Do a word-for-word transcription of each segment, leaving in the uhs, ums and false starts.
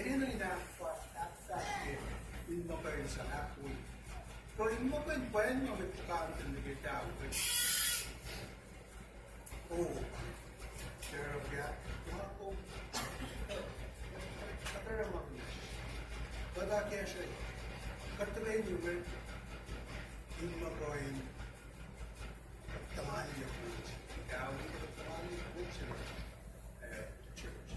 Enenuh in ahkfahsrye, ahkfahsrye in muh kuh in sang ahkwoye, kuh in muh kuh in pwacnwacng mwet puhkantwen nuh ke tawo. O, Sarah Jack, ma kom, kuht oruh ma kunacsr. Kuht akacsruhi, kuht tuhkweni we, in muh kuh in tuhmani yohk, tawo, tuhmani yohk, eh, church.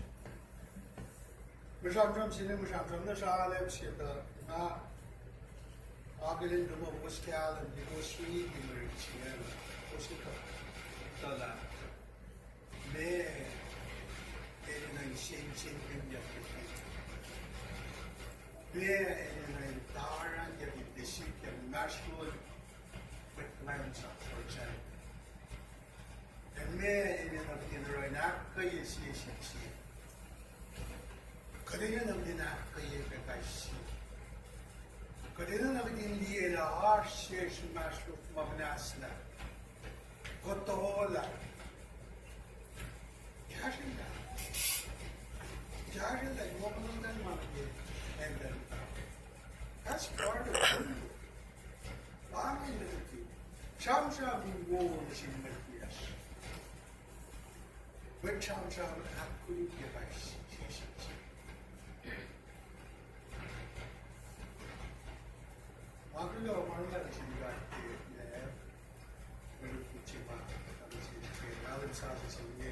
Mwe sramsram se inge, mwe sramsram na sralem se tuh nga akihlen tuh ma kowos kahlwem, kowos riti mwe riti se inge, kowos kuh tuh lah meac enenuh in sensenkackihn, meac enenuh in taran, yac in desip, yac inmahsrlon mwet kuhlwacnsap, for example. Ac meac enenuh kuht in oruh in ahkkweye sie sin sie. Kuht enenuh kuht in ahkkweye pac kais sie. Kuht enenuh kuht in liye lah oasr sesr inmahsrlon ma muhnahslah, kuhtuhlah. Kahsrwelah. Kahsrwelah, ma muhnahslah ma nuh ke acn Denmark. That's part of it. Pa inge nuh ke sramsram in wo nuh sin mwet wiyacsr. Mwet sramsram ahkkolukye kais sie sin sie. Ma kuloh ma luhlahp sin God ke, eh, mwe lutlut se ma, sramsram se inge.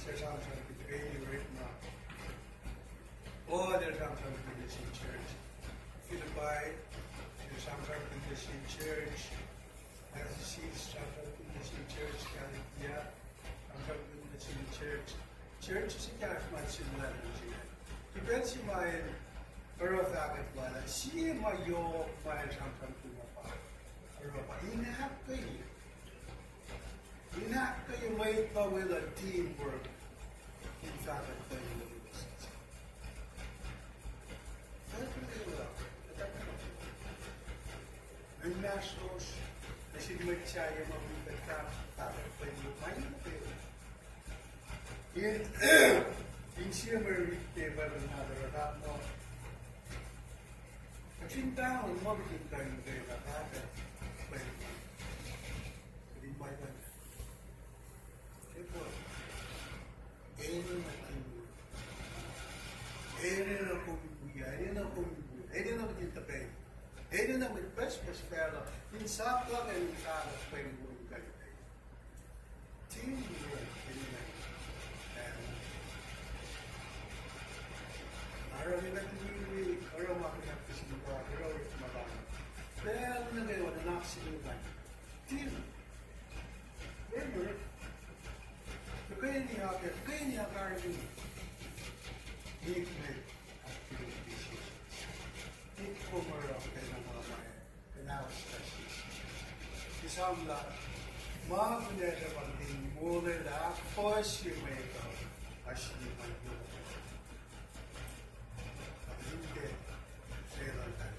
Sramsram ke Peter, na Paul el sramsramkihn nuh sin church Philippi, el sramsramkihn nuh sin church Ephesus, sramsramkihn nuh sin church Galatia, sramsramkihn nuh sin church, church se kahs ma sin Leum se. Ke pacl se ma el oruh fahkwack lal ah, sie ma yohk ma el sramsramkihn uh pa, oruh pa in ahkkweye, in ahkkweye mwet ma weluhl teamwork in fahkwack pweng lowos. Inmahsrlosr nuh sin mwet sahyac ma wi kuht fahkwack pweng lowos ma in, in sie mwe riti Bible ma oruh fahk muh, kuht fin pahngon muh kuht in kuh in muhta fahkwack pweng lowos, kuht in muhta Enenuh kom in wi, enenuh kom in wi, enenuh kom in wi, enenuh kom in tuhkweni, enenuh mwet pucspucs facluh in sap luhk in fahluhk pweng wo in kuh in pweng. Teamwork, enenuh. Oruh kuht in wi, oruh ma kuht in ahkfahsrye ma, oruh orekma lal. Pacl nuh kwewa nuhnak se luhn God. Team. Tuhkweni, tuhkweni akarihngihn. Nik met, nik kom oruh pacna ma ma kunauslah sesr. Esam lah ma kunacsr pa kuht in molwelah, ahkfahsrye mwet uh, oasr sie ma yohk. Kuht in tiac, se luhn God.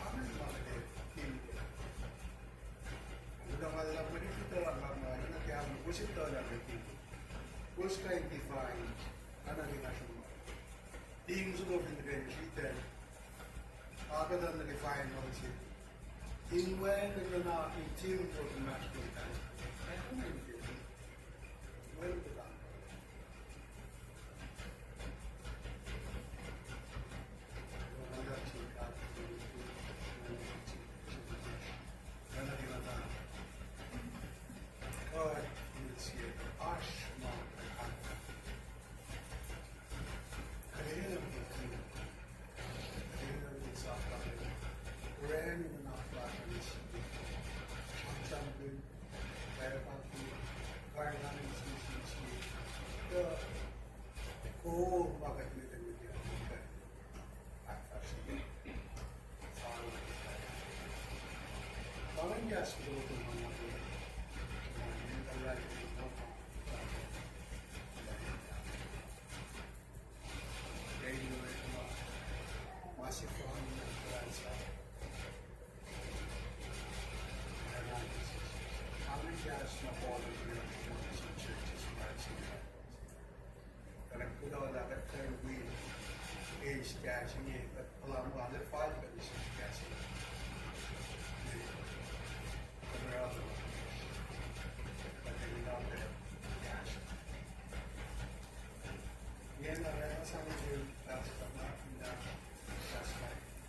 Amen, ma kuht in tiac. Muhta ma luhlahp, mwe lutlut uh luhlahp, ma nuh ke alu, kowos etuh lah kuht in, kowos kuh in define, oacna ke nga sruhmuhn. Team soko fin nuh ke sritacl, akuhtuhn nuh ke final se. In wacngihn nuhnak in team soko inmahsrlon tari. Ac kom in tiac. Wacngihn nuhnak. Eis kahs inge, kuht puhla muh arlac fal kuht eis kahs inge. Kuht oruh, kuht enenuh pac kahs. Ingena, nga sang nuh sel pastor na, na